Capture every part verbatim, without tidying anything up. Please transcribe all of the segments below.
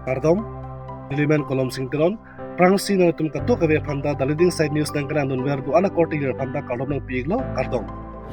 Kardom, neli men Kolom Sing Teron, aphrangsi nangtum kadokave aphanta The Leading Side News nangkelangdunver do-an akorte aphanta kardom nangpi-iklo, kardom.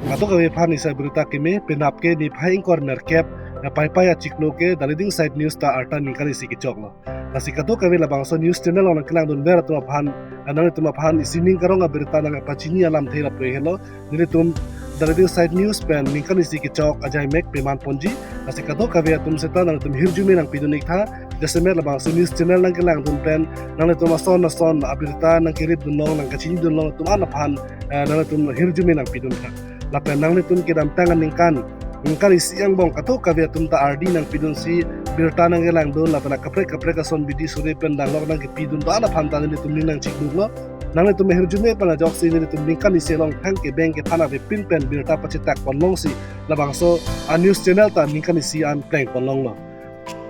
Kadokave aphan isi abirta keme, penap ke niphai ingkoi ra nerkep, eh, Paipai achiklo ke The Leading Side News ta arta ningkan isi kechoklo. Lasi kadokave labangso news channel along nangkelangdunver atum aphan, eh, nanglitum aphan isi ning karong abirta nangpachini alamthe lapu helo, nelitum The Leading Side News pen ningkan isi kechok ajai mek peman ponji. Lasi kadokave atum seta nanglitum hirjume nangpidun-iktha. Jasemet labangso news channel nangkelangdun pen nanglitum ason ason abirta nangkeripdunlong, nangkachinidunlong atum an aphan, eh, nanglitum hirjume nangpiduntha. Lapen nanglitum kedamtang aningkan, ningkan isi angbong kadokave atum ta ardi nangpidunsi birta nangkelangdun lapen akaprek kaprek ason bidi sore pen danglok nangkepidun do-an aphanta nelitum ning nangchikduklo. Nanglitum ahirjume pen ajoksi nelitum ningkan isi along thang kebeng kethan avepin pen birta pachetak ponlongsi labangso a news channel ta ningkan isi an pleng ponlonglo.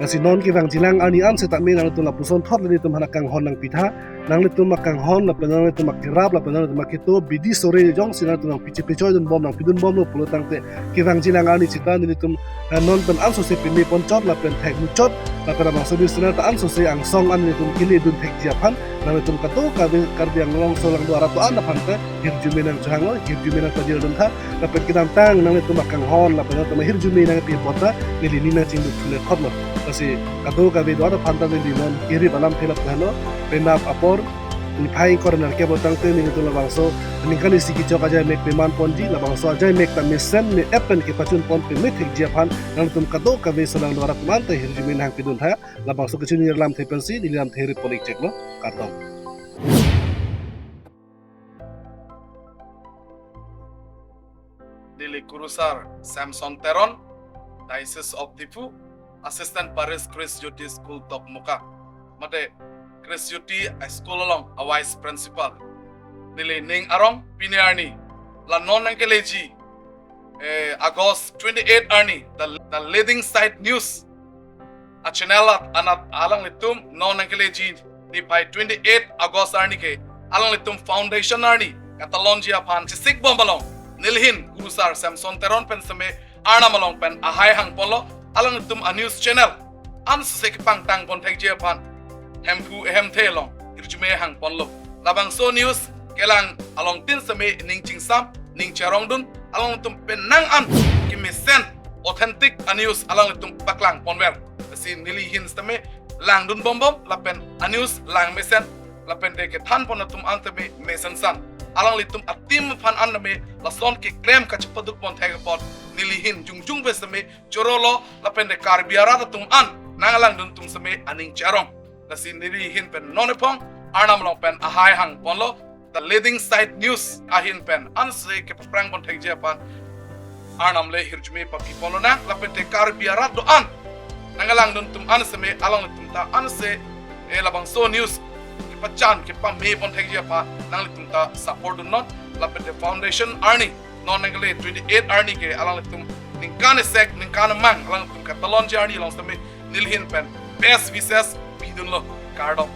Lasi non kevangjilang arni an setame nanglitum lapuson thot nelitum aphan akanghon nangpitha. Nanglitum akanghon lapen nanglitum akerap lapen nanglitum aketo bidi sore jongsi nanglitum nangpiche pechoidunbom nangpidunbomlo pulo tangte kevangjilang arni seta nelitum, eh, non pen ansose peme ponchot lapen thekmuchot lapen labangso news channel ta ansose angsong an nelitum keledun thekji aphan nanglitum kadokave Karbi Anglong aso along do arat do-an aphanta hirjume nangchohanglo, hirjume nangpajirduntha. Lapen kedamtang nanglitum akanghon lapen nanglitum ahirjume nangpi apot ta neli ning nangchingduk thule thotlo. Lasi kadokave do-an aphanta neli non kerip alamthe lapu helo, penap apor niphai ingkoi ra nerkep tangte nelitum labangso ningkan isi kechok ajai mek peman ponji, labangso ajai mek ta mesen me-ep pen kepachun pon peme thekji aphan nanglitum kadokave aso along do arat aphanta hirjume nangpiduntha. Labangso kechini alamthe pensi neli lamthe rip pon-ikcheklo, kardom. Neli Kurusar Samson Teron, Diocese of Diphu, Assistant Parish Christ Jyoti School Dokmoka, mate Christ Jyoti School along a Vice Principal. Neli ning arong pini arni, la non nangkeleji, eh, August twenty-eight arni, The, The Leading Side News a channel at anat alanglitum non nangkeleji niphai twenty-eight August arni ke alanglitum foundation arni katalonji aphan chesikbom along neli hin Kurusar Samson Teron pen seme Arnam along pen ahai hangponlo, alanglitum a news channel ansose kepangtang pon thekji aphan Hemphu Hemthe along hirjume hangponlo. Labangso news kelang along tin seme ning chingsam, ning charongdun, alangtum penang an kemesen authentic a news alangtum paklang ponver. Si neli hin seme langdun bombom lapen a news lang mesen lapen de kethan pon atum an teme mesensan. Alanglitum a team aphan an teme lason keklem kachepaduk pon thek apot neli hin jongjong pen seme chorolo lapen de Karbi arat atum an nang langdun atum seme aning charong. Lasi neli hin pen non ephong Arnam along pen ahai hangponlo, The Leading Side News ahin pen anse kepaphrang pon thekji aphan Arnam le hirjume papi ponlonang, lapen te Karbi arat do-an nang langdun atum an seme alangtum ta anse, eh, labangso news kepachan kepame pon thekji aphan nanglitum ta support dunnon, lapen te foundation arni non nangkele twenty-eight arni ke alanglitum ningkan esek ningkan mang alanglitum katalonji arni along seme neli hin pen best wishes pidunlo, kardom.